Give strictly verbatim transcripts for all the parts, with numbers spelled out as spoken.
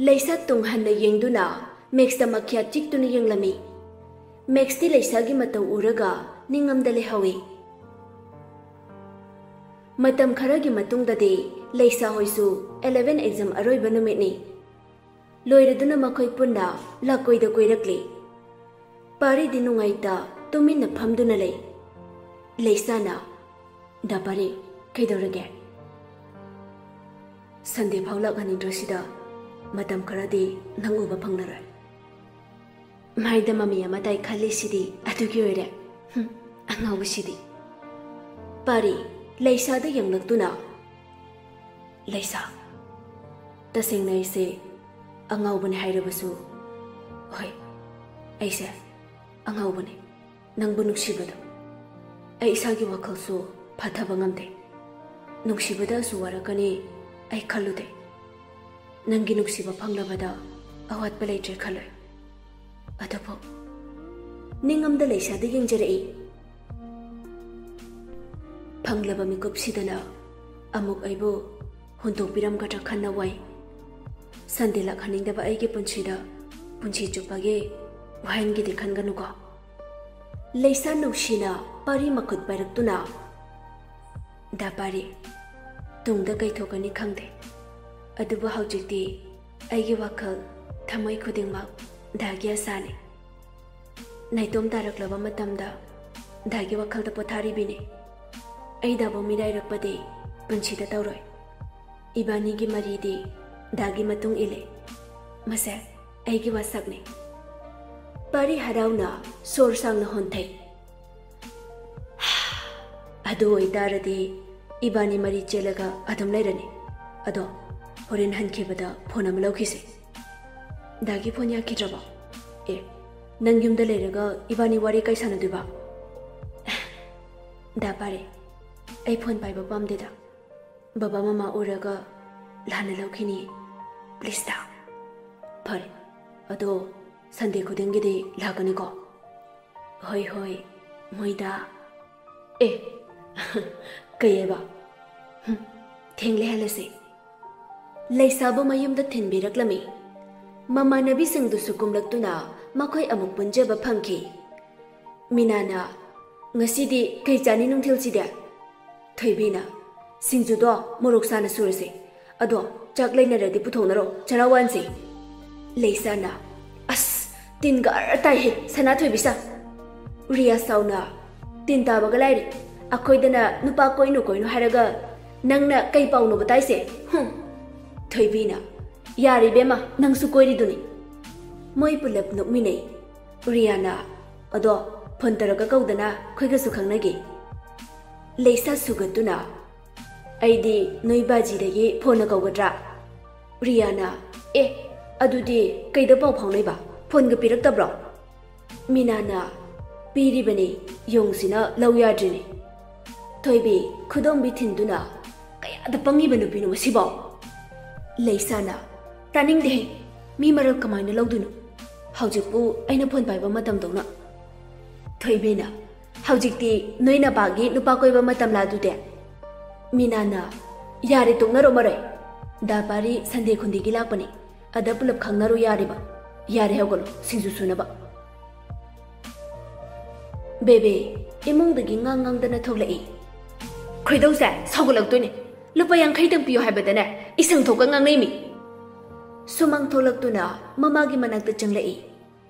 ꯂꯩꯁꯥ ꯇꯨꯡ ꯍꯟꯅ ꯌꯦꯡꯗꯨꯅ ꯃꯦꯛꯁꯇ ꯃꯈ꯭ꯌꯥꯠ ꯆꯤꯛꯇꯨꯅ ꯌꯦꯡꯂꯝꯃꯤ꯫ ꯃꯦꯛꯁꯇꯤ ꯂꯩꯁꯥꯒꯤ ꯃꯇꯧ ꯎꯔꯒ ꯅꯤꯡꯉꯝꯗ ꯂꯩꯍꯧꯏ꯫ ꯃꯇꯝ ꯈꯔꯒꯤ ꯃꯇꯨꯡꯗꯗꯤ ꯂꯩꯁꯥ ꯍꯣꯏꯁꯨ eleven exam ꯑꯔꯣꯏꯕ ꯅꯨꯃꯤꯠꯅꯤ꯫ ꯂꯣꯏꯔꯗꯨꯅ ꯃꯈꯣꯏ ꯄꯨꯟꯅ ꯂꯥꯀꯣꯏꯗ ꯀꯣꯏꯔꯛꯂꯤ꯫ ꯄꯥꯔꯤꯗꯤ ꯅꯨꯡꯉꯥꯏꯇ ꯇꯨꯃꯤꯟꯅ ꯐꯝꯗꯨꯅ ꯂꯩ꯫ ꯂꯩꯁꯥꯅ, "ꯗꯥ ꯄꯥꯔꯤ, ꯀꯩꯗꯧꯔꯒꯦ?" "ꯁꯟꯗꯦ ꯐꯥꯎ ꯂꯥꯛꯍꯟꯅꯤꯡꯗ꯭ꯔꯣ ꯁꯤꯗ? ꯃꯇꯝ ꯈꯔꯗꯤ ꯅꯪ ꯎꯕ ꯐꯪꯂꯔꯣꯏ꯫" ꯃꯥꯏꯗ ꯃꯃꯤ ꯑꯃ ꯇꯥꯏ ꯈꯜꯂꯤꯁꯤꯗꯤ ꯑꯗꯨꯒꯤ ꯑꯣꯏꯔꯦ꯫ ꯍꯨꯝ, ꯑꯉꯥꯎꯕꯁꯤꯗꯤ꯫ ꯄꯥꯔꯤ, ꯂꯩꯁꯥꯗ ꯌꯦꯡꯂꯛꯇꯨꯅ, "ꯂꯩꯁꯥ, ꯇꯁꯦꯡꯅ ꯑꯩꯁꯦ ꯑꯉꯥꯎꯕꯅꯦ ꯍꯥꯏꯔꯕꯁꯨ, ꯍꯣꯏ, ꯑꯩꯁꯦ ꯑꯉꯥꯎꯕꯅꯦ꯫ ꯅꯪꯕꯨ ꯅꯨꯡꯁꯤꯕꯗꯣ ꯑꯩ ꯏꯁꯥꯒꯤ ꯋꯥꯈꯜꯁꯨ ꯐꯥꯊꯕ ꯉꯝꯗꯦ꯫ ꯅꯨꯡꯁꯤꯕꯗ ꯑꯁꯨꯛ ꯋꯥꯔꯛꯀꯅꯤ ꯑꯩ ꯈꯜꯂꯨꯗꯦ꯫ ꯅꯪꯒꯤ ꯅꯨꯡꯁꯤꯕ ꯐꯪꯂꯕꯗ ꯑꯋꯥꯠꯄ ꯂꯩꯇ꯭ꯔꯦ ꯈꯜꯂꯣꯏ꯫ ꯑꯗꯨꯕꯨ ꯅꯤꯡꯉꯝꯗ ꯂꯩꯁꯥꯗ ꯌꯦꯡꯖꯔꯛꯏ꯫ ꯐꯪꯂꯕ ꯃꯤꯀꯨꯞꯁꯤꯗꯅ ꯑꯃꯨꯛ ꯑꯩꯕꯨ ꯍꯨꯟꯗꯣꯛꯄꯤꯔꯝꯒꯗ꯭ꯔꯥ ꯈꯟꯅ ꯋꯥꯏ꯫ ꯁꯟꯗꯦ ꯂꯥꯛꯍꯟꯅꯤꯡꯗꯕ ꯑꯩꯒꯤ ꯄꯨꯟꯁꯤꯗ ꯄꯨꯟꯁꯤ ꯆꯨꯞꯄꯒꯤ ꯋꯥꯍꯟꯒꯤꯗꯤ ꯈꯟꯒꯅꯨꯀꯣ꯫" ꯂꯩꯁꯥ ꯅꯨꯡꯁꯤꯅ ꯄꯥꯔꯤ ꯃꯈꯨꯠ ꯄꯥꯏꯔꯛꯇꯨꯅ, "ꯗꯥ ꯄꯥꯔꯤ, ꯇꯨꯡꯗ ꯀꯩ ꯊꯣꯛꯀꯅꯤ ꯈꯪꯗꯦ, ꯑꯗꯨꯕꯨ ꯍꯧꯖꯤꯛꯇꯤ ꯑꯩꯒꯤ ꯋꯥꯈꯜ, ꯊꯃꯣꯏ ꯈꯨꯗꯤꯡꯃꯛ ꯗꯥꯒꯤ ꯑꯁꯥꯅꯤ꯫ ꯅꯥꯏꯇꯣꯝ ꯇꯥꯔꯛꯂꯕ ꯃꯇꯝꯗ ꯗꯥꯒꯤ ꯋꯥꯈꯜꯗ ꯄꯣꯊꯥꯔꯤꯕꯤꯅꯤ꯫ ꯑꯩ ꯗꯥꯕꯨ ꯃꯤꯔꯥꯏꯔꯛꯄꯗꯤ ꯄꯨꯟꯁꯤꯗ ꯇꯧꯔꯣꯏ꯫ ꯏꯕꯥꯅꯤꯒꯤ ꯃꯔꯤꯗꯤ ꯗꯥꯒꯤ ꯃꯇꯨꯡ ꯏꯜꯂꯤ꯫ ꯃꯁꯦ ꯑꯩꯒꯤ ꯋꯥꯁꯛꯅꯤ꯫" ꯄꯥꯔꯤ ꯍꯔꯥꯎꯅ ꯁꯣꯔ ꯁꯥꯡꯅ ꯍꯣꯟꯊꯩ꯫ "ꯑꯗꯨ ꯑꯣꯏꯇꯥꯔꯗꯤ ꯏꯕꯥꯅꯤ ꯃꯔꯤ ꯆꯦꯜꯂꯒ ꯑꯗꯨꯝ ꯂꯩꯔꯅꯤ꯫ ꯑꯗꯣ ꯍꯣꯔꯦꯟ ꯍꯟꯈꯤꯕꯗ ꯐꯣꯟ ꯑꯃ ꯂꯧꯈꯤꯁꯦ꯫" "ꯗꯥꯒꯤ ꯐꯣꯟ ꯌꯥꯈꯤꯗ꯭ꯔꯕꯣ?" "ꯑꯦ, ꯅꯪ ꯌꯨꯝꯗ ꯂꯩꯔꯒ ꯏꯕꯥꯅꯤ ꯋꯥꯔꯤ ꯀꯩ ꯁꯥꯟꯅꯗꯣꯏꯕ?" "ꯗꯥ ꯄꯥꯔꯤ, ꯑꯩ ꯐꯣꯟ ꯄꯥꯏꯕ ꯄꯥꯝꯗꯦꯗ꯫ ꯕꯕꯥ ꯃꯃꯥ ꯎꯔꯒ ꯂꯥꯟꯅ ꯂꯧꯈꯤꯅꯤ꯫ ꯄ꯭ꯂꯤꯁꯇ꯫" "ꯐꯔꯦ, ꯑꯗꯣ ꯁꯟꯗꯦ ꯈꯨꯗꯤꯡꯒꯤꯗꯤ ꯂꯥꯛꯀꯅꯤꯀꯣ?" "ꯍꯣꯏ, ꯍꯣꯏ, ꯃꯣꯏꯗ꯫" "ꯑꯦ, ꯀꯩꯑꯕ?" "ꯍꯨꯝ, ꯊꯦꯡ ꯂꯩꯍꯜꯂꯁꯤ꯫" ꯂꯩꯁꯥꯕꯨ ꯃꯌꯨꯝꯗ ꯊꯤꯟꯕꯤꯔꯛꯂꯝꯃꯤ꯫ ꯃꯃꯥꯟꯅꯕꯤꯁꯤꯡꯗꯨꯁꯨ ꯀꯨꯝꯂꯛꯇꯨꯅ ꯃꯈꯣꯏ ꯑꯃꯨꯛ ꯄꯨꯟꯖꯕ ꯐꯪꯈꯤ꯫ ꯃꯤꯅꯥꯅ, "ꯉꯁꯤꯗꯤ ꯀꯩ ꯆꯥꯅꯤ ꯅꯨꯡꯊꯤꯜꯁꯤꯗꯤ?" ꯊꯣꯏꯕꯤꯅ, "ꯁꯤꯡꯖꯨꯗꯣ ꯃꯣꯔꯣꯛ ꯁꯥꯅ ꯁꯨꯔꯁꯦ꯫ ꯑꯗꯣ ꯆꯥꯛ ꯂꯩꯅꯔꯗꯤ ꯄꯨꯊꯣꯛꯅꯔꯣ, ꯆꯔꯥ ꯋꯥꯟꯁꯦ꯫" ꯂꯩꯁꯥꯅ, "ꯑꯁ, ꯇꯤꯟ ꯒꯥꯔ ꯇꯥꯏꯍꯦ ꯁꯅꯥꯊꯣꯏꯕꯤ ꯁꯥ꯫" ꯔꯤꯌꯥ ꯁꯥꯎꯅ, "ꯇꯤꯟ ꯇꯥꯕꯒ ꯂꯥꯏꯔꯤ, ꯑꯩꯈꯣꯏꯗꯅ ꯅꯨꯄꯥ ꯀꯣꯏꯅꯨ ꯀꯣꯏꯅꯨ ꯍꯥꯏꯔꯒ ꯅꯪꯅ ꯀꯩ ꯄꯥꯎꯅꯣꯕ ꯇꯥꯏꯁꯦ? ꯍꯨꯝ꯫" ꯊꯣꯏꯕꯤꯅ, "ꯌꯥꯔꯦ ꯏꯕꯦꯝꯃ, ꯅꯪꯁꯨ ꯀꯣꯏꯔꯤꯗꯨꯅꯤ꯫" ꯃꯣꯏ ꯄꯨꯂꯞ ꯅꯣꯛꯃꯤꯟꯅꯩ꯫ ꯔꯤꯌꯥꯅ, "ꯑꯗꯣ ꯐꯣꯟ ꯇꯧꯔꯒ ꯀꯧꯗꯅ ꯑꯩꯈꯣꯏꯒꯁꯨ ꯈꯪꯅꯒꯦ꯫" ꯂꯩꯁꯥ ꯁꯨꯒꯠꯇꯨꯅ, "ꯑꯩꯗꯤ ꯅꯣꯏ ꯕꯥꯖꯤꯗꯒꯤ ꯐꯣꯟꯅ ꯀꯧꯒꯗ꯭ꯔꯥ?" ꯔꯤꯌꯥꯅ, "ꯑꯦ, ꯑꯗꯨꯗꯤ ꯀꯩꯗ ꯄꯥꯎ ꯐꯥꯎꯅꯩꯕ? ꯐꯣꯟꯒ ꯄꯤꯔꯛꯇꯕ꯭ꯔꯣ?" ꯃꯤꯅꯥꯅ, "ꯄꯤꯔꯤꯕꯅꯤ, ꯌꯣꯡꯁꯤꯅ ꯂꯧ ꯌꯥꯗ꯭ꯔꯤꯅꯤ꯫" ꯊꯣꯏꯕꯤ ꯈꯨꯗꯣꯝꯕꯤ ꯊꯤꯟꯗꯨꯅ, "ꯀꯌꯥꯗ ꯄꯪꯉꯤꯕ ꯅꯨꯄꯤꯅꯣ ꯃꯁꯤꯕꯣ?" ꯂꯩꯁꯥꯅ, "ꯇꯥꯅꯤꯡꯗꯦꯍꯦ, ꯃꯤ ꯃꯔꯜ ꯀꯃꯥꯏꯅ ꯂꯧꯗꯣꯏꯅꯣ? ꯍꯧꯖꯤꯛꯄꯨ ꯑꯩꯅ ꯐꯣꯟ ꯄꯥꯏꯕ ꯃꯇꯝꯗꯧꯅ?" ꯊꯣꯏꯕꯤꯅ, "ꯍꯧꯖꯤꯛꯇꯤ ꯅꯣꯏ ꯅꯄꯥꯒꯤ ꯅꯨꯄꯥ ꯀꯣꯏꯕ ꯃꯇꯝ ꯂꯥꯗꯨꯗꯤ?" ꯃꯤꯅꯥꯅ, "ꯌꯥꯔꯦ, ꯇꯣꯛꯅꯔꯣ ꯃꯔꯣꯏ꯫ ꯗꯥ ꯄꯥꯔꯤ ꯁꯟꯗꯦ ꯈꯨꯟꯗꯤꯒꯤ ꯂꯥꯛꯄꯅꯤ, ꯑꯗ ꯄꯨꯂꯞ ꯈꯪꯅꯔꯨ ꯌꯥꯔꯤꯕ꯫ ꯌꯥꯔꯦ, ꯍꯧꯒꯠꯂꯣ, ꯁꯤꯡꯖꯨ ꯁꯨꯅꯕ꯫" ꯕꯦꯕꯦ ꯏꯃꯨꯡꯗꯒꯤ ꯉꯥꯡ ꯉꯥꯡꯗꯅ ꯊꯣꯛꯂꯛꯏ꯫ "ꯈꯣꯏꯗꯧꯁꯦ ꯁꯥꯎꯒꯠꯂꯛꯇꯣꯏꯅꯦ꯫ ꯂꯨꯄꯥ ꯌꯥꯡꯈꯩꯇꯪ ꯄꯤꯌꯨ ꯍꯥꯏꯕꯗꯅꯦ, ꯏꯁꯪ ꯊꯣꯛꯀ ꯉꯥꯡꯅꯩꯃꯤ꯫" ꯁꯨꯃꯥꯡ ꯊꯣꯛꯂꯛꯇꯨꯅ ꯃꯃꯥꯒꯤ ꯃꯅꯥꯛꯇ ꯆꯪꯂꯛꯏ꯫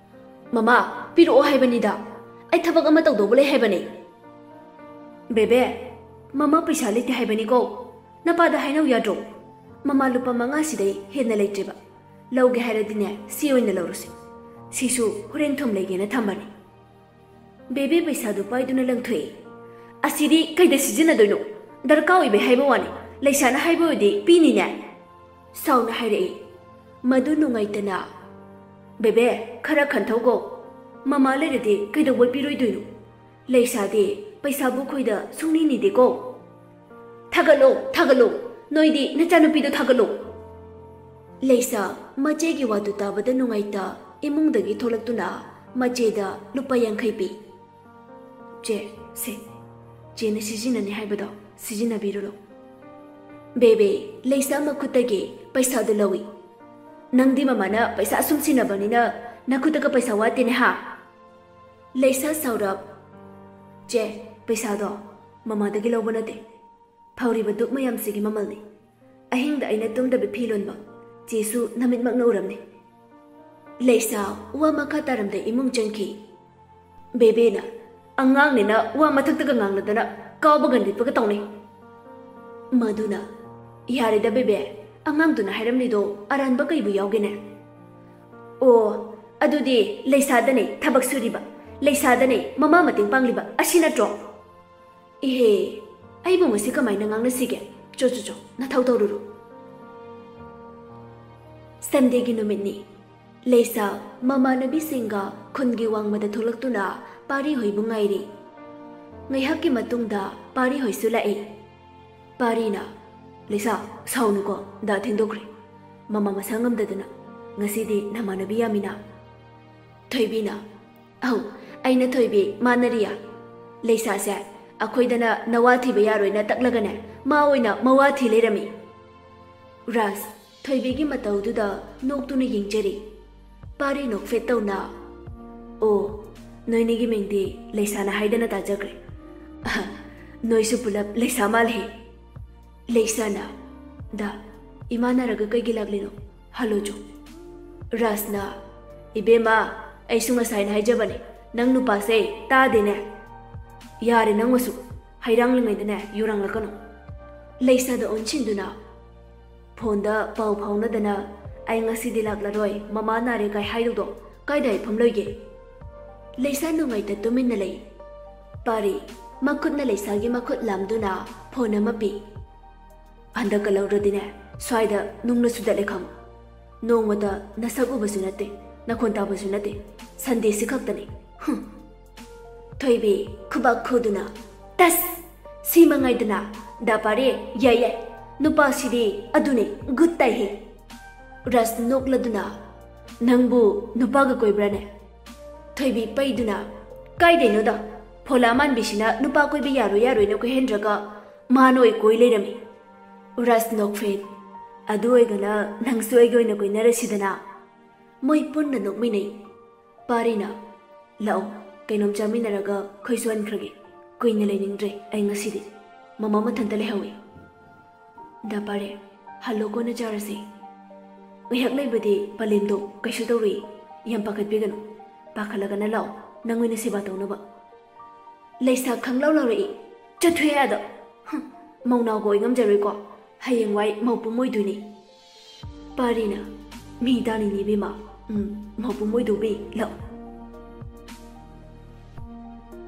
"ꯃꯃꯥ, ꯄꯤꯔꯛꯑꯣ ꯍꯥꯏꯕꯅꯤꯗ, ꯑꯩ ꯊꯕꯛ ꯑꯃ ꯇꯧꯗꯧꯕ ꯂꯩ ꯍꯥꯏꯕꯅꯤ꯫" "ꯕꯦꯕꯦ, ꯃꯃꯥ ꯄꯩꯁꯥ ꯂꯩꯇꯦ ꯍꯥꯏꯕꯅꯤꯀꯣ, ꯅꯄꯥꯗ ꯍꯥꯏꯅꯧ ꯌꯥꯗ꯭ꯔꯣ? ꯃꯃꯥ ꯂꯨꯄꯥ ꯃꯉꯥꯁꯤꯗꯩ ꯍꯦꯟꯅ ꯂꯩꯇ꯭ꯔꯦꯕ꯫ ꯂꯧꯒꯦ ꯍꯥꯏꯔꯗꯤꯅꯦ, ꯁꯤ ꯑꯣꯏꯅ ꯂꯧꯔꯁꯤ꯫ ꯁꯤꯁꯨ ꯍꯣꯔꯦꯟ ꯊꯨꯝ ꯂꯩꯒꯦꯅ ꯊꯝꯕꯅꯤ꯫" ꯕꯦꯕꯦ ꯄꯩꯁꯥꯗꯨ ꯄꯥꯏꯗꯨꯅ ꯂꯪꯊꯣꯛꯏ꯫ "ꯑꯁꯤꯗꯤ ꯀꯩꯗ ꯁꯤꯖꯤꯟꯅꯗꯣꯏꯅꯣ? ꯗꯔꯀꯥꯔ ꯑꯣꯏꯕꯩ ꯍꯥꯏꯕ ꯋꯥꯅꯤ, ꯂꯩꯁꯥꯅ ꯍꯥꯏꯕ ꯑꯣꯏꯗꯤ ꯄꯤꯅꯤꯅꯦ꯫" ꯁꯥꯎꯅ ꯍꯥꯏꯔꯛꯏ꯫ ꯃꯗꯨ ꯅꯨꯡꯉꯥꯏꯇꯅ, "ꯕꯦꯕꯦ, ꯈꯔ ꯈꯟꯊꯧꯀꯣ꯫ ꯃꯃꯥ ꯂꯩꯔꯗꯤ ꯀꯩꯗꯧꯕꯩ ꯄꯤꯔꯣꯏꯗꯣꯏꯅꯣ? ꯂꯩꯁꯥꯗꯤ ꯄꯩꯁꯥꯕꯨ ꯈꯣꯏꯗ ꯁꯨꯡꯅꯤ ꯅꯤꯗꯦꯀꯣ꯫" "ꯊꯥꯒꯠꯂꯣ, ꯊꯥꯒꯠꯂꯣ꯫ ꯅꯣꯏꯗꯤ ꯅꯆꯥꯅꯨꯄꯤꯗꯣ ꯊꯥꯒꯠꯂꯣ꯫" ꯂꯩꯁꯥ ꯃꯆꯦꯒꯤ ꯋꯥꯗꯨ ꯇꯥꯕꯗ ꯅꯨꯡꯉꯥꯏꯇ ꯏꯃꯨꯡꯗꯒꯤ ꯊꯣꯛꯂꯛꯇꯨꯅ ꯃꯆꯦꯗ ꯂꯨꯄꯥ ꯌꯥꯡꯈꯩ ꯄꯤ꯫ "ꯆꯦ, ꯁꯦ, ꯆꯦꯅ ꯁꯤꯖꯤꯟꯅꯅꯤ ꯍꯥꯏꯕꯗꯣ ꯁꯤꯖꯤꯟꯅꯕꯤꯔꯨꯔꯣ꯫" ꯕꯦꯕꯦ, ꯂꯩꯁꯥ ꯃꯈꯨꯠꯇꯒꯤ ꯄꯩꯁꯥꯗꯨ ꯂꯧꯏ꯫ "ꯅꯪꯗꯤ ꯃꯃꯥꯅ ꯄꯩꯁꯥ ꯁꯨꯝ ꯁꯤꯟꯅꯕꯅꯤꯅ ꯅꯈꯨꯠꯇꯒ ꯄꯩꯁꯥ ꯋꯥꯠꯇꯦꯅꯦ ꯍꯥ?" ꯂꯩꯁꯥ ꯁꯥꯎꯔꯞ, "ꯆꯦ, ꯄꯩꯁꯥꯗꯣ ꯃꯃꯥꯗꯒꯤ ꯂꯧꯕ ꯅꯠꯇꯦ꯫ ꯐꯧꯔꯤꯕ ꯗꯨꯛ ꯃꯌꯥꯝꯁꯤꯒꯤ ꯃꯃꯜꯅꯤ꯫ ꯑꯍꯤꯡꯗ ꯑꯩꯅ ꯇꯨꯝꯗꯕꯤ ꯐꯤ ꯂꯣꯟꯕ ꯆꯦꯁꯨ ꯅꯃꯤꯠꯃꯛꯅ ꯎꯔꯝꯅꯤ꯫" ꯂꯩꯁꯥ ꯋꯥ ꯃꯈꯥ ꯇꯥꯔꯝꯗ ꯏꯃꯨꯡ ꯆꯪꯈꯤ꯫ ꯕꯦꯕꯦꯅ, "ꯑꯉꯥꯡꯅꯤꯅ ꯋꯥ ꯃꯊꯛꯇꯒ ꯉꯥꯡꯅꯗꯅ ꯀꯥꯎꯕꯒ ꯂꯤꯠꯄꯒ ꯇꯧꯅꯩ꯫" ꯃꯗꯨꯅ, "ꯌꯥꯔꯦꯗ ꯕꯦꯕꯦ, ꯑꯉꯥꯡꯗꯨꯅ ꯍꯥꯏꯔꯝꯂꯤꯗꯣ ꯑꯔꯥꯟꯕ ꯀꯩꯕꯨ ꯌꯥꯎꯒꯦꯅꯦ?" "ꯑꯣ, ꯑꯗꯨꯗꯤ ꯂꯩꯁꯥꯗꯅꯦ ꯊꯕꯛ ꯁꯨꯔꯤꯕ, ꯂꯩꯁꯥꯗꯅꯦ ꯃꯃꯥ ꯃꯇꯦꯡ ꯄꯥꯡꯂꯤꯕ ꯑꯁꯤ ꯅꯠꯇ꯭ꯔꯣ?" "ꯏꯍꯦ, ꯑꯩꯕꯨ ꯃꯁꯤ ꯀꯃꯥꯏꯅ ꯉꯥꯡꯅꯁꯤꯒꯦ? ꯆꯣ, ꯆꯣ, ꯆꯣ, ꯅꯊꯧ ꯇꯧꯔꯨꯔꯣ꯫" ꯁꯟꯗꯦꯒꯤ ꯅꯨꯃꯤꯠꯅꯤ꯫ ꯂꯩꯁꯥ ꯃꯃꯥꯟꯅꯕꯤꯁꯤꯡꯒ ꯈꯨꯟꯒꯤ ꯋꯥꯡꯃꯗ ꯊꯣꯛꯂꯛꯇꯨꯅ ꯄꯥꯔꯤ ꯍꯣꯏꯕꯨ ꯉꯥꯏꯔꯤ꯫ ꯉꯥꯏꯍꯥꯛꯀꯤ ꯃꯇꯨꯡꯗ ꯄꯥꯔꯤ ꯍꯣꯏꯁꯨ ꯂꯥꯛꯏ꯫ ꯄꯥꯔꯤꯅ, "ꯂꯩꯁꯥ, ꯁꯥꯎꯅꯨꯀꯣ, ꯗꯥ ꯊꯦꯡꯗꯣꯛꯈ꯭ꯔꯦ꯫ ꯃꯃꯥ ꯃꯁꯥ ꯉꯝꯗꯗꯅ꯫ ꯉꯁꯤꯗꯤ ꯅꯃꯥꯟꯅꯕꯤ ꯌꯥꯝꯃꯤꯅ꯫" ꯊꯣꯏꯕꯤꯅ, "ꯑꯧ, ꯑꯩꯅ ꯊꯣꯏꯕꯤ, ꯃꯥꯅ ꯔꯤꯌꯥ꯫ ꯂꯩꯁꯥꯁꯦ ꯑꯩꯈꯣꯏꯗꯅ ꯅꯋꯥ ꯊꯤꯕ ꯌꯥꯔꯣꯏꯅ ꯇꯛꯂꯒꯅꯦ, ꯃꯥ ꯑꯣꯏꯅ ꯃꯋꯥ ꯊꯤ ꯂꯩꯔꯝꯃꯤ꯫" ꯔꯥꯖ ꯊꯣꯏꯕꯤꯒꯤ ꯃꯇꯧꯗꯨꯗ ꯅꯣꯛꯇꯨꯅ ꯌꯦꯡꯖꯔꯤ꯫ ꯄꯥꯔꯤ ꯅꯣꯛꯐꯦꯠ ꯇꯧꯅ, "ꯑꯣ, ꯅꯣꯏꯅꯤꯒꯤ ꯃꯤꯡꯗꯤ ꯂꯩꯁꯥꯅ ꯍꯥꯏꯗꯅ ꯇꯥꯖꯈ꯭ꯔꯦ꯫ ꯑꯍ, ꯅꯣꯏꯁꯨ ꯄꯨꯂꯞ ꯂꯩꯁꯥ ꯃꯥꯜꯂꯦ꯫" ꯂꯩꯁꯥꯅ, "ꯗꯥ, ꯏꯃꯥꯟꯅꯔꯒ ꯀꯩꯒꯤ ꯂꯥꯛꯂꯤꯅꯣ? ꯍꯜꯂꯣ ꯆꯣ꯫" ꯔꯥꯖꯅ, "ꯏꯕꯦꯝꯃ, ꯑꯩꯁꯨ ꯉꯁꯥꯏꯅ ꯍꯥꯏꯖꯕꯅꯦ, ꯅꯪ ꯅꯨꯄꯥꯁꯦ ꯇꯥꯗꯦꯅꯦ꯫ ꯌꯥꯔꯦ ꯅꯪ ꯃꯁꯨ, ꯍꯩꯔꯥꯡꯂꯤꯉꯩꯗꯅꯦ ꯌꯨꯔꯥꯡꯂꯛꯀꯅꯨ꯫" ꯂꯩꯁꯥꯗ ꯑꯣꯟꯁꯤꯟꯗꯨꯅ, "ꯐꯣꯟꯗ ꯄꯥꯎ ꯐꯥꯎꯅꯗꯅ ꯑꯩ ꯉꯁꯤꯗꯤ ꯂꯥꯛꯂꯔꯣꯏ, ꯃꯃꯥ ꯅꯥꯔꯦ ꯀꯥꯏ ꯍꯥꯏꯗꯧꯗꯣ ꯀꯥꯏꯗ ꯍꯥꯏꯐꯝ ꯂꯩꯒꯦ?" ꯂꯩꯁꯥ ꯅꯨꯡꯉꯥꯏꯇ ꯇꯨꯃꯤꯟꯅ ꯂꯩ꯫ ꯄꯥꯔꯤ ꯃꯈꯨꯠꯅ ꯂꯩꯁꯥꯒꯤ ꯃꯈꯨꯠ ꯂꯥꯝꯗꯨꯅ ꯐꯣꯟ ꯑꯃ ꯄꯤ꯫ "ꯍꯟꯗꯛꯀ ꯂꯧꯔꯗꯤꯅꯦ, ꯁ꯭ꯋꯥꯏꯗ ꯅꯨꯡꯅ ꯁꯨꯗꯠꯂꯦ ꯈꯪꯉꯨ꯫ ꯅꯣꯡꯃꯇ ꯅꯁꯛ ꯎꯕꯁꯨ ꯅꯠꯇꯦ, ꯅꯈꯣꯟ ꯇꯥꯕꯁꯨ ꯅꯠꯇꯦ, ꯁꯟꯗꯦꯁꯤ ꯈꯛꯇꯅꯤ꯫ ꯍꯨꯝ꯫" ꯊꯣꯏꯕꯤ ꯈꯨꯕꯥꯛ ꯈꯨꯗꯨꯅ, "ꯇꯁ! ꯁꯤ ꯃꯉꯥꯏꯗꯅ, ꯗꯥ ꯄꯥꯔꯤ, ꯌꯥꯏ ꯌꯥꯏ, ꯅꯨꯄꯥꯁꯤꯗꯤ ꯑꯗꯨꯅꯤ, ꯒꯨꯠ ꯇꯥꯏꯍꯦ꯫" ꯔꯥꯖ ꯅꯣꯛꯂꯗꯨꯅ, "ꯅꯪꯕꯨ ꯅꯨꯄꯥꯒ ꯀꯣꯏꯕ꯭ꯔꯥꯅꯦ?" ꯊꯣꯏꯕꯤ ꯄꯩꯗꯨꯅ, "ꯀꯥꯏꯗꯩꯅꯣꯗ, ꯐꯣꯂꯥ ꯃꯥꯟꯕꯤꯁꯤꯅ ꯅꯨꯄꯥ ꯀꯣꯏꯕ ꯌꯥꯔꯣꯏ ꯌꯥꯔꯣꯏꯅ ꯀꯣꯏꯍꯟꯗ꯭ꯔꯒ ꯃꯥꯅ ꯑꯣꯏ ꯀꯣꯏ ꯂꯩꯔꯝꯃꯤ꯫" ꯔꯥꯖ ꯅꯣꯛꯐꯦꯠ, ꯑꯗꯨ ꯑꯣꯏꯒꯅ ꯅꯪꯁꯨ ꯑꯩꯒ ꯑꯣꯏꯅ ꯀꯣꯏꯅꯔꯁꯤꯗꯅ꯫ ꯃꯣꯏ ꯄꯨꯟꯅ ꯅꯣꯛꯃꯤꯟꯅꯩ꯫ ꯄꯥꯔꯤꯅ, "ꯂꯥꯛꯑꯣ, ꯀꯩꯅꯣꯝ ꯆꯥꯃꯤꯟꯅꯔꯒ ꯈꯣꯏꯁꯨ ꯍꯟꯈ꯭ꯔꯒꯦ꯫ ꯀꯨꯏꯅ ꯂꯩꯅꯤꯡꯗ꯭ꯔꯦ ꯑꯩ ꯉꯁꯤꯗꯤ꯫ ꯃꯃꯥ ꯃꯊꯟꯇ ꯂꯩꯍꯧꯋꯤ꯫" "ꯗꯥ ꯄꯥꯔꯤ, ꯍꯜꯂꯣ, ꯀꯣꯟꯅ ꯆꯥꯔꯁꯤ꯫ ꯉꯥꯏꯍꯥꯛ ꯂꯩꯕꯗꯤ ꯄꯂꯦꯝꯗꯣ ꯀꯩꯁꯨ ꯇꯧꯔꯨꯏ꯫ ꯌꯥꯝ ꯄꯥꯈꯠꯄꯤꯒꯅꯨ꯫ ꯄꯥꯈꯠꯂꯒꯅ ꯂꯥꯛꯑꯣ, ꯅꯪ ꯑꯣꯏꯅ ꯁꯦꯕꯥ ꯇꯧꯅꯕ꯫" ꯂꯩꯁꯥ ꯈꯪꯂꯥꯎ ꯂꯥꯎꯔꯛꯏ, "ꯆꯠꯊꯣꯛꯑꯦ ꯑꯗꯣ! ꯍꯨꯝ, ꯃꯧꯅꯥꯎꯒ ꯑꯣꯏ ꯉꯝꯖꯔꯣꯏꯀꯣ꯫ ꯍꯌꯦꯡꯋꯥꯏ ꯃꯧꯄꯨꯝ ꯑꯣꯏꯗꯣꯏꯅꯤ꯫" ꯄꯥꯔꯤꯅ, "ꯃꯤ ꯇꯥꯅꯤꯡꯉꯤ ꯏꯕꯦꯝꯃ꯫ ꯎꯝ, ꯃꯧꯄꯨꯝ ꯑꯣꯏꯗꯧꯕꯤ, ꯂꯥꯛꯑꯣ꯫"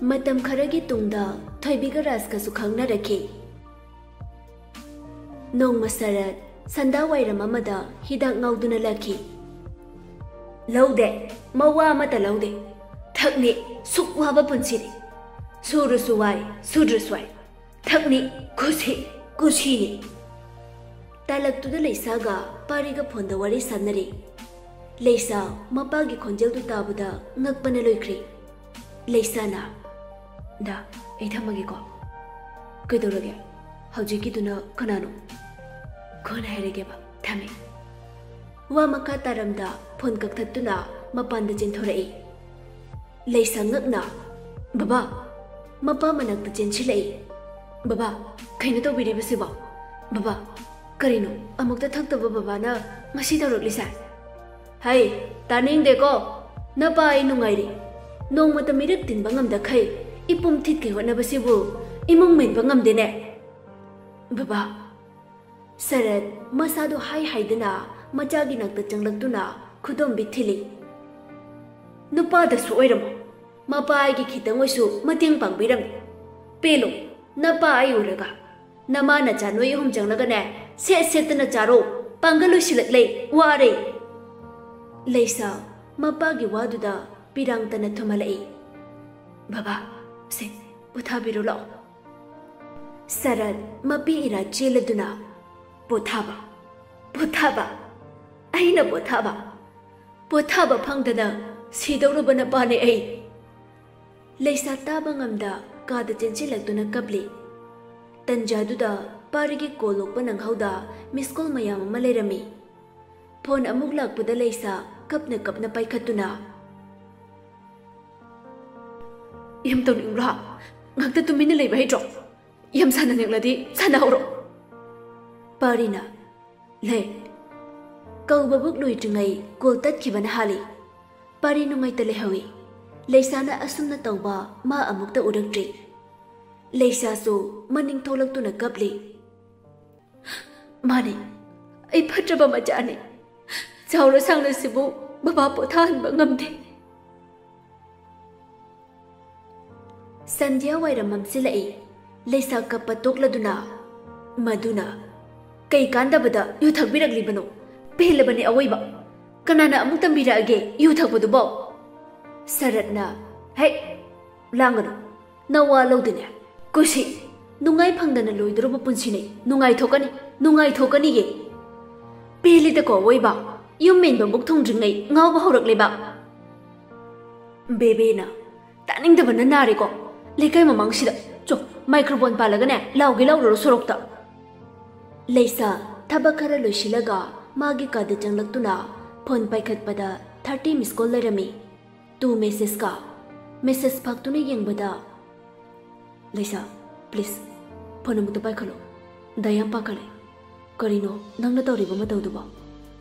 ꯃꯇꯝ ꯈꯔꯒꯤ ꯇꯨꯡꯗ ꯊꯣꯏꯕꯤꯒ ꯔꯥꯖꯀꯁꯨ ꯈꯪꯅꯔꯛꯈꯤ꯫ ꯅꯣꯡꯃ ꯁꯔꯠ ꯁꯟꯗꯥ ꯋꯥꯏꯔꯝ ꯑꯃꯗ ꯍꯤꯗꯥꯛ ꯉꯥꯎꯗꯨꯅ ꯂꯥꯛꯈꯤ꯫ "ꯂꯧꯗꯦ, ꯃꯋꯥ ꯑꯃꯠꯇ ꯂꯧꯗꯦ꯫ ꯊꯛꯅꯤ, ꯁꯨꯛ ꯋꯥꯕ ꯄꯨꯟꯁꯤꯅꯤ꯫ ꯁꯨꯔꯁꯨ ꯋꯥꯏ, ꯁꯨꯗ꯭ꯔꯁꯨ ꯋꯥꯏ꯫ ꯊꯛꯅꯤ, ꯈꯨꯁꯤ, ꯀꯨꯁꯤꯅꯤ꯫" ꯇꯥꯂꯛꯇꯨꯗ ꯂꯩꯁꯥꯒ ꯄꯥꯔꯤꯒ ꯐꯣꯟꯗ ꯋꯥꯔꯤ ꯁꯥꯟꯅꯔꯤ꯫ ꯂꯩꯁꯥ ꯃꯄꯥꯒꯤ ꯈꯣꯟꯖꯦꯜꯗꯨ ꯇꯥꯕꯗ ꯉꯛꯄꯅ ꯂꯣꯏꯈ꯭ꯔꯦ꯫ ꯂꯩꯁꯥꯅ, "ꯗꯥ, ꯑꯩ ꯊꯝꯃꯒꯦꯀꯣ꯫" "ꯀꯩꯗꯧꯔꯒꯦ? ꯍꯧꯖꯤꯛꯀꯤꯗꯨꯅ ꯀꯅꯥꯅꯣ?" "ꯀꯣꯟꯅ ꯍꯥꯏꯔꯒꯦꯕ, ꯊꯝꯃꯦ꯫" ꯋꯥ ꯃꯈꯥ ꯇꯥꯔꯝꯗ ꯐꯣꯟ ꯀꯛꯊꯠꯇꯨꯅ ꯃꯄꯥꯟꯗ ꯆꯦꯟꯊꯣꯔꯛꯏ꯫ ꯂꯩꯁꯥ ꯉꯛꯅ, "ꯕꯕꯥ!" ꯃꯄꯥ ꯃꯅꯥꯛꯇ ꯆꯦꯟꯁꯤꯜꯂꯛꯏ꯫ "ꯕꯕꯥ, ꯀꯩꯅꯣ ꯇꯧꯕꯤꯔꯤꯕꯁꯤꯕꯣ? ꯕꯕꯥ, ꯀꯔꯤꯅꯣ ꯑꯃꯨꯛꯇ ꯊꯛꯇꯕ ꯕꯕꯥꯅ ꯉꯁꯤ ꯇꯧꯔꯛꯂꯤꯁꯦ?" "ꯍꯩ, ꯇꯥꯅꯤꯡꯗꯦꯀꯣ꯫ ꯅꯄꯥ ꯑꯩ ꯅꯨꯡꯉꯥꯏꯔꯤ꯫ ꯅꯣꯡꯃꯇ ꯃꯤꯔꯛ ꯇꯤꯟꯕ ꯉꯝꯗꯈꯩ ꯏꯄꯨꯝ ꯊꯤꯠꯀꯩ ꯍꯣꯠꯅꯕꯁꯤꯕꯨ ꯏꯃꯨꯡ ꯃꯦꯟꯕ ꯉꯝꯗꯦꯅꯦ꯫" "ꯕꯕꯥ!" ꯁꯔꯠ ꯃꯁꯥꯗꯨ ꯍꯥꯏ ꯍꯥꯏꯗꯅ ꯃꯆꯥꯒꯤ ꯅꯥꯛꯇ ꯆꯪꯂꯛꯇꯨꯅ ꯈꯨꯗꯣꯝꯕꯤ ꯊꯤꯜꯂꯤ꯫ "ꯅꯨꯄꯥꯗꯁꯨ ꯑꯣꯏꯔꯝꯃꯣ, ꯃꯄꯥ ꯑꯩꯒꯤ ꯈꯤꯇꯪ ꯑꯣꯏꯁꯨ ꯃꯇꯦꯡ ꯄꯥꯡꯕꯤꯔꯝꯃꯤ꯫ ꯄꯦꯜꯂꯣ, ꯅꯄꯥ ꯑꯩ ꯎꯔꯒ꯫ ꯅꯃꯥ ꯅꯆꯥ ꯅꯣꯏ ꯑꯍꯨꯝ ꯆꯪꯂꯒꯅꯦ, ꯁꯦꯠ ꯁꯦꯠꯇꯅ ꯆꯥꯔꯣ, ꯄꯥꯡꯒꯜ ꯂꯣꯏꯁꯤꯜꯂꯛꯂꯦ, ꯋꯥꯔꯦ꯫" ꯂꯩꯁꯥ ꯃꯄꯥꯒꯤ ꯋꯥꯗꯨꯗ ꯄꯤꯔꯥꯡꯇꯅ ꯊꯨꯝꯍꯜꯂꯛꯏ꯫ "ꯕꯕꯥ, ꯁꯦ, ꯄꯣꯊꯥꯕꯤꯔꯣ ꯂꯥꯛꯑꯣ꯫" ꯁꯔꯠ ꯃꯄꯤ ꯏꯔꯥ ꯆꯦꯜꯂꯗꯨꯅ, "ꯄꯣꯊꯥꯕ, ꯄꯣꯊꯥꯕ, ꯑꯩꯅ ꯄꯣꯊꯥꯕ, ꯄꯣꯊꯥꯕ ꯐꯪꯗꯅ ꯁꯤꯗꯧꯔꯕ ꯅꯄꯥꯅꯦ ꯑꯩ꯫" ꯂꯩꯁꯥ ꯇꯥꯕ ꯉꯝꯗ ꯀꯥꯗ ꯆꯦꯟꯁꯤꯜꯂꯛꯇꯨꯅ ꯀꯞꯂꯤ꯫ ꯇꯟꯖꯥꯗꯨꯗ ꯄꯥꯔꯤꯒꯤ ꯀꯣꯜ ꯂꯣꯛꯄ ꯅꯪꯍꯧꯗ ꯃꯤꯁ ꯀꯣꯜ ꯃꯌꯥꯝ ꯑꯃ ꯂꯩꯔꯝꯃꯤ꯫ ꯐꯣꯟ ꯑꯃꯨꯛ ꯂꯥꯛꯄꯗ ꯂꯩꯁꯥ ꯀꯞꯅ ꯀꯞꯅ ꯄꯥꯏꯈꯠꯇꯨꯅ, "ꯌꯥꯝ ꯇꯧꯅꯤꯡꯕ꯭ꯔꯣ? ꯉꯥꯛꯇ ꯇꯨꯃꯤꯟꯅ ꯂꯩꯕ ꯍꯩꯇ꯭ꯔꯣ? ꯌꯥꯝ ꯁꯥꯟꯅꯅꯤꯡꯂꯗꯤ ꯁꯥꯟꯅꯍꯧꯔꯣ꯫" ꯄꯥꯔꯤꯅ, "ꯂꯩ꯫" ꯀꯧꯕꯕꯨꯛ ꯂꯣꯏꯗ꯭ꯔꯤꯉꯩ ꯀꯣꯜ ꯇꯠꯈꯤꯕꯅ ꯍꯥꯜꯂꯤ꯫ ꯄꯥꯔꯤ ꯅꯨꯡꯉꯥꯏꯇ ꯂꯩꯍꯧꯏ꯫ ꯂꯩꯁꯥꯅ ꯑꯁꯨꯝꯅ ꯇꯧꯕ ꯃꯥ ꯑꯃꯨꯛꯇ ꯎꯔꯛꯇ꯭ꯔꯤ꯫ ꯂꯩꯁꯥꯁꯨ ꯃꯅꯤꯡ ꯊꯣꯛꯂꯛꯇꯨꯅ ꯀꯞꯂꯤ꯫ "ꯃꯥꯅꯤ, ꯑꯩ ꯐꯠꯇ꯭ꯔꯕ ꯃꯆꯥꯅꯤ꯫ ꯆꯥꯎꯔ ꯁꯥꯡꯅꯁꯤꯕꯨ ꯕꯕꯥ ꯄꯣꯊꯥꯍꯟꯕ ꯉꯝꯗꯦ꯫" ꯁꯟꯙ꯭ꯌꯥ ꯋꯥꯏꯔꯝ ꯃꯝꯁꯤꯜꯂꯛꯏ꯫ ꯂꯩꯁꯥ ꯀꯞꯄ ꯇꯣꯛꯂꯗꯨꯅ, ꯃꯗꯨꯅ, "ꯀꯩ ꯀꯥꯟꯗꯕꯗ ꯌꯨ ꯊꯛꯄꯤꯔꯛꯂꯤꯕꯅꯣ? ꯄꯦꯜꯂꯕꯅꯤ ꯑꯋꯣꯏꯕ꯫ ꯀꯅꯥꯅ ꯑꯃꯨꯛ ꯇꯝꯕꯤꯔꯛꯑꯒꯦ ꯌꯨ ꯊꯛꯄꯗꯨꯕꯣ?" ꯁꯔꯠꯅ, "ꯍꯦꯛ ꯂꯥꯡꯒꯅꯨ꯫ ꯅꯋꯥ ꯂꯧꯗꯦꯅꯦ꯫ ꯀꯨꯁꯤ, ꯅꯨꯡꯉꯥꯏ ꯐꯪꯗꯅ ꯂꯣꯏꯗꯧꯔꯕ ꯄꯨꯟꯁꯤꯅꯤ꯫ ꯅꯨꯡꯉꯥꯏꯊꯣꯛꯀꯅꯤ, ꯅꯨꯡꯉꯥꯏꯊꯣꯛꯀꯅꯤꯌꯦ꯫ ꯄꯦꯜꯂꯤꯗꯀꯣ ꯑꯋꯣꯏꯕ꯫ ꯌꯨꯝ ꯃꯦꯟꯕ ꯃꯨꯛ ꯊꯨꯡꯗ꯭ꯔꯤꯉꯩ ꯉꯥꯎꯕ ꯍꯧꯔꯛꯂꯦꯕ꯫" ꯕꯦꯕꯦꯅ, "ꯇꯥꯅꯤꯡꯗꯕꯅ ꯅꯥꯔꯦꯀꯣ꯫ ꯂꯩꯀꯥꯏ ꯃꯃꯥꯡꯁꯤꯗ꯫ ꯆꯣ, ꯃꯥꯏꯀ꯭ꯔꯣꯐꯣꯟ ꯄꯥꯜꯂꯒꯅꯦ ꯂꯥꯎꯒꯦ ꯂꯥꯎꯔꯨꯔꯣ ꯁꯣꯔꯣꯛꯇ꯫" ꯂꯩꯁꯥ ꯊꯕꯛ ꯈꯔ ꯂꯣꯏꯁꯤꯜꯂꯒ ꯃꯥꯒꯤ ꯀꯥꯗ ꯆꯪꯂꯛꯇꯨꯅ ꯐꯣꯟ ꯄꯥꯏꯈꯠꯄꯗ ꯊꯥꯔꯇꯤ ꯃꯤꯁ ꯀꯣꯜ ꯂꯩꯔꯝꯃꯤ꯫ ꯇꯨ ꯃꯦꯁꯦꯖꯀ꯫ ꯃꯦꯁꯦꯖ ꯐꯥꯛꯇꯨꯅ ꯌꯦꯡꯕꯗ, "ꯂꯩꯁꯥ, ꯄ꯭ꯂꯤꯖ, ꯐꯣꯟ ꯑꯃꯨꯛꯇ ꯄꯥꯏꯈꯠꯂꯣ꯫ ꯗꯥ ꯌꯥꯝ ꯄꯥꯈꯠꯂꯦ꯫ ꯀꯔꯤꯅꯣ ꯅꯪꯅ ꯇꯧꯔꯤꯕ ꯃꯇꯧꯗꯨꯕꯣ?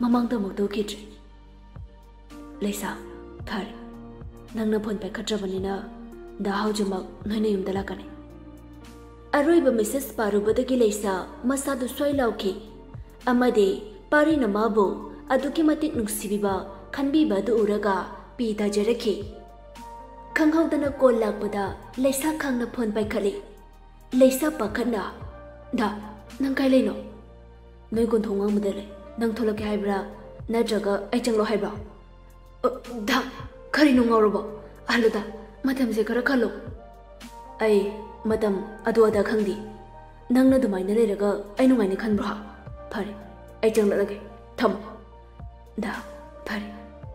ꯃꯃꯥꯡꯗ ꯑꯃꯨꯛ ꯇꯧꯈꯤꯗ꯭ꯔꯤ꯫" "ꯂꯩꯁꯥ, ꯐꯔꯦ꯫ ꯅꯪꯅ ꯐꯣꯟ ꯄꯥꯏꯈꯠꯇ꯭ꯔꯕꯅꯤꯅ ꯗꯥ ꯍꯥꯎꯖꯃꯛ ꯅꯣꯏꯅ ꯌꯨꯝꯗ ꯂꯥꯛꯀꯅꯤ꯫" ꯑꯔꯣꯏꯕ ꯃꯦꯁꯦꯖ ꯄꯥꯔꯨꯕꯗꯒꯤ ꯂꯩꯁꯥ ꯃꯁꯥꯗꯨ ꯁ꯭ꯋꯥꯏ ꯂꯥꯎꯈꯤ꯫ ꯑꯃꯗꯤ ꯄꯥꯔꯤꯅ ꯃꯥꯕꯨ ꯑꯗꯨꯛꯀꯤ ꯃꯇꯤꯛ ꯅꯨꯡꯁꯤꯕꯤꯕ, ꯈꯟꯕꯤꯕ ꯑꯗꯨ ꯎꯔꯒ ꯄꯤ ꯇꯥꯖꯔꯛꯈꯤ꯫ ꯈꯪꯍꯧꯗꯅ ꯀꯣꯜ ꯂꯥꯛꯄꯗ ꯂꯩꯁꯥ ꯈꯪꯅ ꯐꯣꯟ ꯄꯥꯏꯈꯠꯂꯤ꯫ ꯂꯩꯁꯥ ꯄꯥꯈꯠꯅ, "ꯗꯥ, ꯅꯪ ꯀꯥꯏ ꯂꯩꯅꯣ?" "ꯅꯣꯏ ꯀꯣꯟꯊꯣꯡ ꯋꯥꯡꯃꯗ ꯂꯩ꯫ ꯅꯪ ꯊꯣꯛꯂꯛꯀꯦ ꯍꯥꯏꯕ꯭ꯔꯥ? ꯅꯠꯇ꯭ꯔꯒ ꯑꯩ ꯆꯪꯂꯛꯑꯣ ꯍꯥꯏꯕ꯭ꯔꯣ?" "ꯑ, ꯗꯥ, ꯀꯔꯤꯅꯣ ꯉꯥꯎꯔꯕꯣ? ꯍꯜꯂꯣ ꯗꯥ, ꯃꯇꯝꯁꯦ ꯈꯔ ꯈꯜꯂꯣ꯫" "ꯑꯩ ꯃꯇꯝ ꯑꯗꯨ ꯑꯗꯥ ꯈꯪꯗꯦ꯫ ꯅꯪꯅ ꯑꯗꯨꯃꯥꯏꯅ ꯂꯩꯔꯒ ꯑꯩ ꯅꯨꯡꯉꯥꯏꯅꯤ ꯈꯟꯕ꯭ꯔꯣ? ꯍꯥ? ꯐꯔꯦ, ꯑꯩ ꯆꯪꯂꯛꯂꯒꯦ꯫ ꯊꯝꯃꯣ꯫" "ꯗꯥ, ꯐꯔꯦ,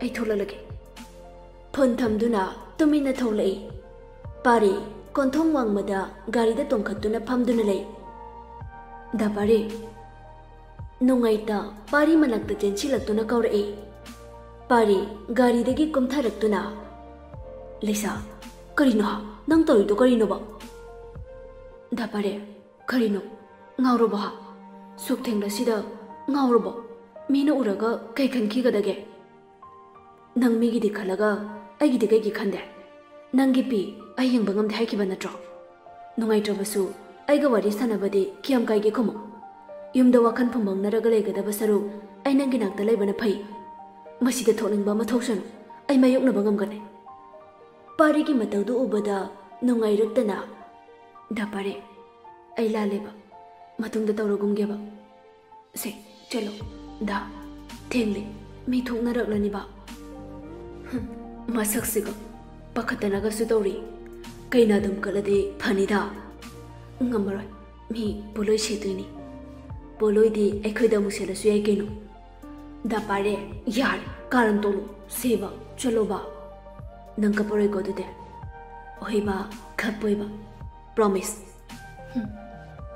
ꯑꯩ ꯊꯣꯛꯂꯛꯂꯒꯦ꯫" ꯐꯣꯟ ꯊꯝꯗꯨꯅ ꯇꯨꯃꯤꯟꯅ ꯊꯣꯛꯂꯛꯏ꯫ ꯄꯥꯔꯤ ꯀꯣꯟꯊꯣꯡ ꯋꯥꯡꯃꯗ ꯒꯥꯔꯤꯗ ꯇꯣꯡꯈꯠꯇꯨꯅ ꯐꯝꯗꯨꯅ ꯂꯩ꯫ ꯗꯥ ꯄꯥꯔꯤ꯫ ꯅꯨꯡꯉꯥꯏꯇ ꯄꯥꯔꯤ ꯃꯅꯥꯛꯇ ꯆꯦꯟꯁꯤꯜꯂꯛꯇꯨꯅ ꯀꯧꯔꯛꯏ꯫ ꯄꯥꯔꯤ ꯒꯥꯔꯤꯗꯒꯤ ꯀꯨꯝꯊꯔꯛꯇꯨꯅ, "ꯂꯩꯁꯥ, ꯀꯔꯤꯅꯣ ꯍꯥ? ꯅꯪ ꯇꯧꯔꯤꯗꯣ ꯀꯔꯤꯅꯣꯕ?" ꯗꯥ ꯄꯥꯔꯤ, "ꯀꯔꯤꯅꯣ? ꯉꯥꯎꯔꯕꯣ ꯍꯥ? ꯁꯨꯛ ꯊꯦꯡꯂꯁꯤꯗ ꯉꯥꯎꯔꯕꯣ? ꯃꯤꯅ ꯎꯔꯒ ꯀꯩ ꯈꯟꯈꯤꯒꯗꯒꯦ? ꯅꯪ ꯃꯤꯒꯤꯗꯤ ꯈꯜꯂꯒ ꯑꯩꯒꯤꯗꯤ ꯀꯩꯒꯤ ꯈꯟꯗꯦ? ꯅꯪꯒꯤ ꯄꯤ ꯑꯩ ꯌꯦꯡꯕ ꯉꯝꯗꯦ ꯍꯥꯏꯈꯤꯕ ꯅꯠꯇ꯭ꯔꯣ? ꯅꯨꯡꯉꯥꯏꯇ꯭ꯔꯕꯁꯨ ꯑꯩꯒ ꯋꯥꯔꯤ ꯁꯥꯟꯅꯕꯗꯤ ꯀꯌꯥꯝ ꯀꯥꯏꯒꯦ ꯈꯨꯝꯃꯨ? ꯌꯨꯝꯗ ꯋꯥꯈꯜ ꯐꯨꯝꯕꯪꯅꯔꯒ ꯂꯩꯒꯗꯕ ꯁꯔꯨꯛ ꯑꯩ ꯅꯪꯒꯤ ꯅꯥꯛꯇ ꯂꯩꯕꯅ ꯐꯩ꯫ ꯃꯁꯤꯗ ꯊꯣꯛꯅꯤꯡꯕ ꯑꯃ ꯊꯣꯛꯁꯅꯨ, ꯑꯩ ꯃꯥꯌꯣꯛꯅꯕ ꯉꯝꯒꯅꯤ꯫" ꯄꯥꯔꯤꯒꯤ ꯃꯇꯧꯗꯨ ꯎꯕꯗ ꯅꯨꯡꯉꯥꯏꯔꯛꯇꯅ, "ꯗꯥ ꯄꯥꯔꯤ, ꯑꯩ ꯂꯥꯜꯂꯦꯕ, ꯃꯇꯨꯡꯗ ꯇꯧꯔꯒꯨꯝꯒꯦꯕ꯫ ꯁꯦ, ꯆꯠꯂꯣ꯫ ꯗꯥ, ꯊꯦꯡꯂꯦ, ꯃꯤ ꯊꯣꯛꯅꯔꯛꯂꯅꯤꯕ꯫" ꯍꯨꯝ, ꯃꯁꯛꯁꯤꯒ ꯄꯥꯈꯠꯇꯅꯒꯁꯨ ꯇꯧꯔꯤ꯫ ꯀꯩꯅ ꯑꯗꯨꯝ ꯀꯠꯂꯗꯤ ꯐꯅꯤꯗ꯫ ꯉꯝꯃꯔꯣꯏ, ꯃꯤ ꯄꯣꯂꯣꯏ ꯁꯦꯠꯇꯣꯏꯅꯤ꯫ ꯄꯣꯂꯣꯏꯗꯤ ꯑꯩꯈꯣꯏꯗ ꯑꯃꯨꯛ ꯁꯦꯠꯂꯁꯨ ꯌꯥꯏ ꯀꯩꯅꯣ꯫ ꯗꯥ ꯄꯥꯔꯤ, ꯌꯥꯔꯦ, ꯀꯥꯔꯟ ꯇꯣꯛꯂꯣ, ꯁꯦꯕ, ꯆꯠꯂꯣꯕ꯫ ꯅꯪ ꯀꯞꯄꯔꯣꯏꯀꯣ ꯑꯗꯨꯗꯤ? ꯍꯣꯏꯕ, ꯀꯞꯄꯣꯏꯕ꯫ Promise꯫ ꯍꯨꯝ,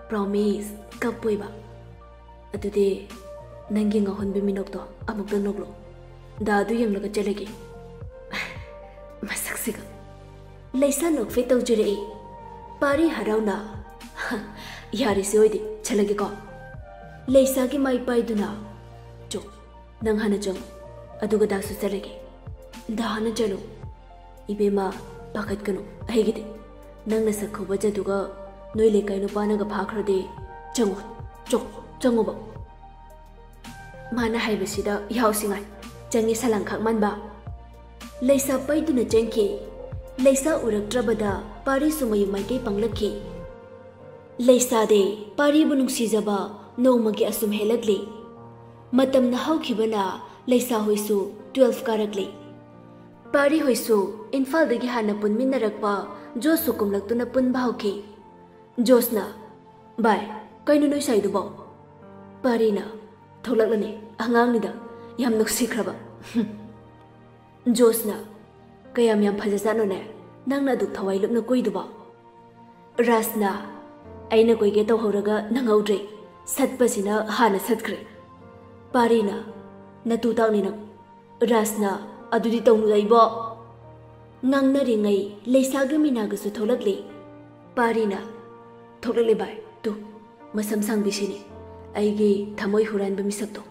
promise, ꯀꯞꯄꯣꯏꯕ꯫ ꯑꯗꯨꯗꯤ ꯅꯪꯒꯤ ꯉꯥꯎꯍꯟꯕꯤ ꯃꯤꯅꯣꯛꯇꯣ ꯑꯃꯨꯛꯇ ꯅꯣꯛꯂꯣ꯫ ꯗꯥ ꯑꯗꯨ ꯌꯦꯡꯂꯒ ꯆꯠꯂꯒꯦ꯫ ꯃꯁꯛꯁꯤꯒ꯫ ꯂꯩꯁꯥ ꯅꯣꯛꯐꯦꯠ ꯇꯧꯖꯔꯛꯏ꯫ ꯄꯥꯔꯤ ꯍꯔꯥꯎꯅ, "ꯌꯥꯔꯦꯁꯦ ꯑꯣꯏꯗꯤ, ꯆꯠꯂꯒꯦꯀꯣ꯫" ꯂꯩꯁꯥꯒꯤ ꯃꯥꯏ ꯄꯥꯏꯗꯨꯅ, "ꯆꯣ, ꯅꯪ ꯍꯥꯟꯅ ꯆꯪꯉꯨ, ꯑꯗꯨꯒ ꯗꯥꯁꯨ ꯆꯠꯂꯒꯦ꯫" "ꯗꯥ ꯍꯥꯟꯅ ꯆꯠꯂꯨ꯫" "ꯏꯕꯦꯝꯃ, ꯄꯥꯈꯠꯀꯅꯨ, ꯑꯩꯒꯤꯗꯤ꯫ ꯅꯪ ꯅꯁꯛ ꯈꯨꯕꯖꯗꯨꯒ ꯅꯣꯏ ꯂꯩꯀꯥꯏ ꯅꯨꯄꯥꯅꯒ ꯐꯥꯈ꯭ꯔꯗꯤ, ꯆꯪꯉꯨ, ꯆꯣ, ꯆꯪꯉꯨꯕ꯫" ꯃꯥꯅ ꯍꯥꯏꯕꯁꯤꯗ ꯌꯥꯍꯧꯁꯤ ꯉꯥꯏ꯫ ꯆꯪꯉꯤ ꯁꯂꯥꯡꯈꯥꯛ ꯃꯥꯟꯕ꯫ ꯂꯩꯁꯥ ꯄꯩꯗꯨꯅ ꯆꯦꯟꯈꯤ꯫ ꯂꯩꯁꯥ ꯎꯔꯛꯇ꯭ꯔꯕꯗ ꯄꯥꯔꯤꯁꯨ ꯃꯌꯨꯝ ꯃꯥꯏꯀꯩ ꯄꯥꯡꯂꯛꯈꯤ꯫ ꯂꯩꯁꯥꯗꯤ ꯄꯥꯔꯤꯕꯨ ꯅꯨꯡꯁꯤꯖꯕ ꯅꯣꯡꯃꯒꯤ ꯑꯁꯨꯝ ꯍꯦꯜꯂꯛꯂꯤ꯫ ꯃꯇꯝꯅ ꯍꯧꯈꯤꯕꯅ ꯂꯩꯁꯥ ꯍꯣꯏꯁꯨ twelve ꯀꯥꯔꯛꯂꯤ꯫ ꯄꯥꯔꯤ ꯍꯣꯏꯁꯨ ꯏꯝꯐꯥꯜꯗꯒꯤ ꯍꯥꯟꯅ ꯄꯨꯟꯃꯤꯟꯅꯔꯛꯄ ꯖꯣꯁꯁꯨ ꯀꯨꯝꯂꯛꯇꯨꯅ ꯄꯨꯟꯕ ꯍꯧꯈꯤ꯫ ꯖꯣꯁꯅ, "ꯚꯥꯏ, ꯀꯩꯅꯣ ꯅꯣꯏ ꯁꯥꯏꯗꯨꯕꯣ?" ꯄꯥꯔꯤꯅ, "ꯊꯣꯛꯂꯛꯂꯅꯤ, ꯑꯉꯥꯡꯅꯤꯗ, ꯌꯥꯝ ꯅꯨꯡꯁꯤꯈ꯭ꯔꯕ꯫" ꯖꯣꯁꯅ, "ꯀꯌꯥꯝ ꯌꯥꯝ ꯐꯖꯖꯥꯠꯅꯣꯅꯦ, ꯅꯪꯅ ꯑꯗꯨꯛ ꯊꯋꯥꯏ ꯂꯨꯞꯅ ꯀꯣꯏꯗꯨꯕꯣ?" ꯔꯥꯖꯅ, ꯑꯩꯅ ꯀꯣꯏꯒꯦ ꯇꯧꯍꯧꯔꯒ ꯅꯪꯍꯧꯗ꯭ꯔꯦ꯫ ꯁꯠꯄꯁꯤꯅ ꯍꯥꯟꯅ ꯁꯠꯈ꯭ꯔꯦ꯫ ꯄꯥꯔꯤꯅ, "ꯅꯇꯨ ꯇꯥꯛꯅꯤ ꯅꯪ"꯫ ꯔꯥꯖꯅ, "ꯑꯗꯨꯗꯤ ꯇꯧꯅꯨꯗ ꯏꯕꯣ"꯫ ꯉꯥꯡꯅꯔꯤꯉꯩ ꯂꯩꯁꯥꯒ ꯃꯤꯅꯥꯒꯁꯨ ꯊꯣꯛꯂꯛꯂꯤ꯫ ꯄꯥꯔꯤꯅ, "ꯊꯣꯛꯂꯛꯂꯦ ꯚꯥꯏ, ꯇꯨ, ꯃꯁꯝ ꯁꯥꯡꯕꯤꯁꯤꯅꯤ, ꯑꯩꯒꯤ ꯊꯃꯣꯏ ꯍꯨꯔꯥꯟꯕ ꯃꯤꯁꯛꯇꯣ"꯫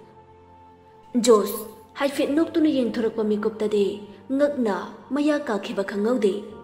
ꯖꯣꯁ ꯍꯥꯏꯐꯦꯠ ꯅꯣꯛꯇꯨꯅ ꯌꯦꯡꯊꯣꯔꯛꯄ ꯃꯤꯀꯨꯞꯇꯗꯤ ꯉꯛꯅ ꯃꯌꯥ ꯀꯥꯈꯤꯕ ꯈꯪꯍꯧꯗꯦ꯫